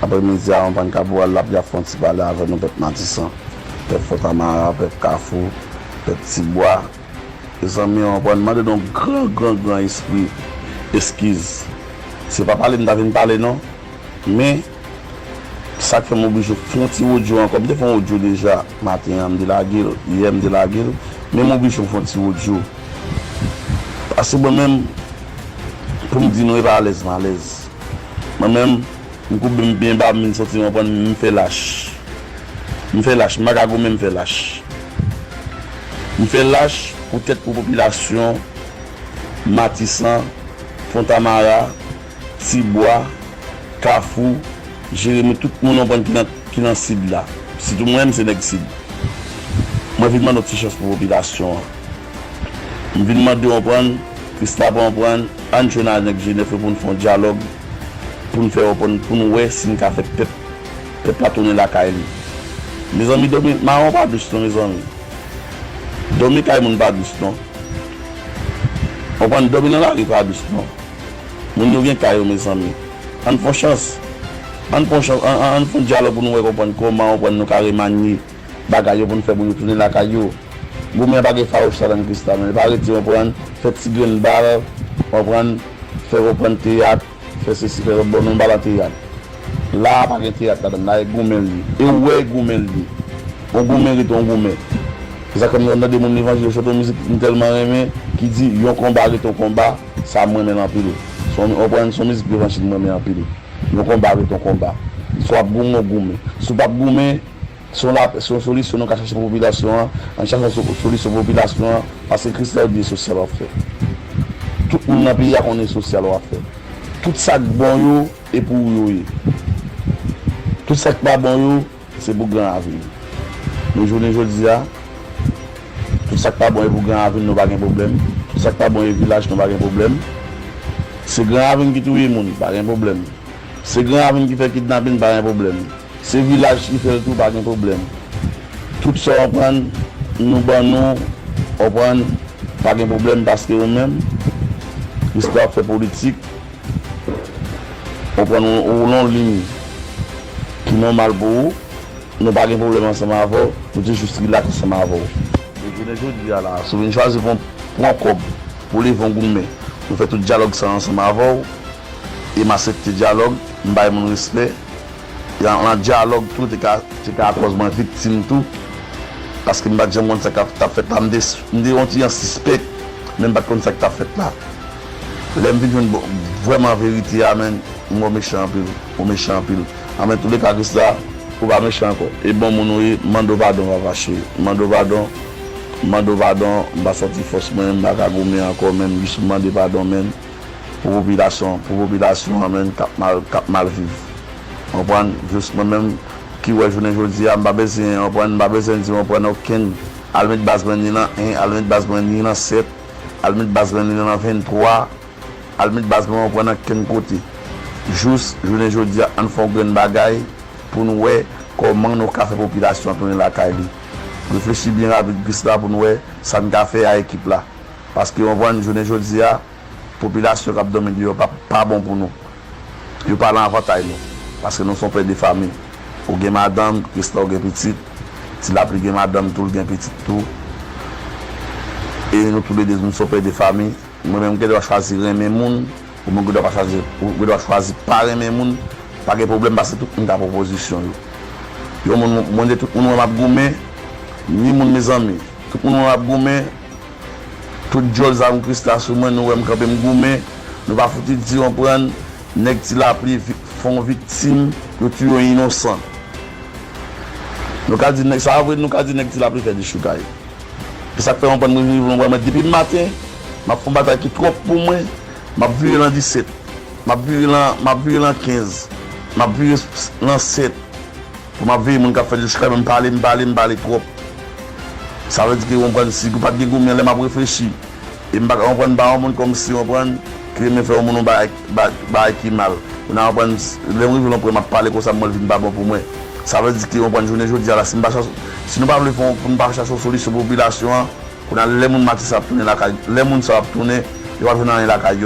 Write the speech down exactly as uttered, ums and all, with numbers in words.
Aprèmidi a, w konprann, Kabral lapli ap fè yon ti pale avè nou, pèp Matisan, pèp Fontamara, pèp Kafou, pèp Tibwa. Mezanmi, w konprann, mande nou gran, gran, gran espri eskiz. Se pa pale m ta vin pale, non. Men, sa k fè m oblije fè yon ti odyo ankò. M te fè yon odyo deja maten an, m delage l, yè m delage l. Men m oblije fè yon ti odyo. Paske mwen menm, pou m di nou, e pa alèz m alèz. Mwen menm, m koube m byen ba, m vin santi m konprann, m fè lach. M fè lach, m pa ka goumen, m fè lach. M fè lach poutèt pou popilasyon Matisan, Fontamara, Tibwa, Kafou, Jeremi, tout moun w konprann ki nan, ki nan Sid la. Sitou mwen, m se nèg Sid. Mwen vin mande yon ti chans pou popilasyon an. M vin mande w konprann, Krisla pa konprann, ann jwenn ak nèg G nèf yo pou n fè yon dyalòg, pou n fè konprann, pou n wè si n ka fè pèp, pèp la tounen lakay li. Mezanmi, dòmi mawon pa dous non, mezanmi. Dòmi kay moun pa dous non. Konprann, dòmi nan lari pa dous non. Moun yo gen kay yo, mezanmi. Ann fè yon chans. Ann fè yon chans, ann, ann, ann fè yon dyalòg pou nou wè konprann kòman konprann nou ka remanye bagay yo pou n fè moun yo tounen lakay yo. Goumen an pa gen fawouch ladan l, Krisla, men pa rete konprann, fè ti grenn bal, konprann, fè konprann teyat, fè sesi, fè lòt. Bon, nou pa nan teyat. La a pa gen teyat ladan l, la e goumen l ye. E w wè e goumen l ye. Yon goumen rete yon goumen. Se sa k fè m tande moun levanjil yo chante yon mizik m tèlman renmen ki di, yon konba rete yon konba, sa mwen renmen l anpil. Se yon, w konprann, se yon mizik levanjil mwen renmen anpil. Yon konba rete yon konba. Si w ap goumen, w goumen. Si w p ap goumen, se yon la, se yon solisyon nou ka chache pou popilasyon an. Ann chache yon so-, solisyon pou popilasyon an, paske Krisla di e sosyal w ap fè. Tout moun nan peyi a konnen e sosyal w ap fè. Tout sa k bon yo, e pou ou yo ye. Tout sa k pa bon yo, se pou Gran Ravin. Men jounen jodi a, tout sa k pa bon e pou Gran Ravin, nou pa gen pwoblèm. Tout sa k pa bon e vilaj, nou pa gen pwoblèm. Se Gran Ravin ki touye moun, pa gen pwoblèm. Se Gran Ravin ki fè kidnapin, pa gen pwoblèm. Se vilaj ki fè l tou, pa gen pwoblèm. Tout sa w konprann, nou ban nou, w konprann, pa gen pwoblèm paske ou menm, Krisla ap fè politik, w konprann, ou, ou nan yon liy ki nòmal pou ou, nou pa gen pwoblèm ansanm avè w, nou te jis rilaks ansanm avè w. E jounen jodi a la, si w vin chwazi pran, pran kòb pou leve yon goumen, nou fè tout dyalòg sa ansanm avè w, e m aksepte dyalòg, m bay moun respè, e an, an dyalòg tou, te ka, te ka kòz mwen viktim tou, paske m pa t janm konn sa k ap, t ap fèt la, m te, m te yon ti jan sispèk, men m pa t konn sa k t ap fèt la. Lè m vin jwenn bon, vrèman verite a, menn, m wè w mechan anpil, ou mechan anpil. Anben, touleka, Krisla, ou pa mechan ankò. E bon moun ou ye, m mande w padon, papa cheri. M mande w padon, m mande w padon, m pa santi fòs mwen, m pa ka goumen ankò, menn, jis m mande padon, menn, pou popilasyon, pou popilasyon an, menn, k ap mal, k ap mal viv. Konprann? Jis mwen menm ki wè jounen jodi a, m pa bezwen, konprann, m pa bezwen di, konprann, okenn, al met baz mwen ni nan en, al met baz mwen ni nan sèt, al met baz mwen ni nan venntwa, al met baz mwen, konprann, ankenn kote. Jis, jounen jodi a, ann fè yon grenn bagay pou n wè kòman nou ka fè popilasyon an tounen lakay li. Reflechi byen rapid, Krisla, pou n wè sa n ka fè a ekip la. Paske, konprann, jounen jodi a, popilasyon k ap dòmi deyò pa, pa bon pou nou. Yo pa nan avantay nou. Paske nou se yon pè de fanmi. Ou gen madanm, Krisla, ou gen pitit. Ti Lapli gen madanm tou, l gen pitit tou. E nou toulede, nou se yon pè de fanmi. Mwen menm, m gen dwa chwazi renmen moun, ou menm gen dwa pa chwazi, ou gen dwa chwazi pa renmen moun, pa gen pwoblèm, paske tout moun ka pran pozisyon yo. Yon moun, mwen di tout moun wè m ap goumen, ni moun, mezanmi, tout moun wè m ap goumen, tout djòl zam Krisla sou mwen, nou wè m kanpe m goumen, nou pa fouti di, konprann, nèg Ti Lapli vi-, fè yon viktim, yo tiye yon inosan. Nou ka di nèg, sa vre, nou ka di nèg Ti Lapli fè dechoukay. Se sa k fè w konprann mwen vin, mwen, mwen, depi maten, m ap fè yon batay ki twòp pou mwen. M ap vire nan disèt. M ap vire nan, m ap vire nan kenz. M ap vire s-, s-, nan sèt. Pou m ap veye moun k ap fè dechoukay, men m pale, m pale, m pale twòp. Sa vle di ke w konprann, si w pa t gen goumen, lè m ap reflechi, e m pa ka konprann, m pa yon moun kòmsi, w konprann, ki renmen fè yon moun yon bagay, ba-, bagay ki mal. Ou nan konprann, lè m rive nan pwen, m ap pale konsa, m wè l vin pa bon pou mwen. Sa vle di ke, w konprann, jounen jodi a la, si m pa chache, si nou pa vle fè yon, pou n pa chache yon solisyon pou popilasyon an, kounye a, lè moun Matisan ap tounen lakay, lè moun sa yo ap tounen, yo p ap jwenn anyen lakay yo.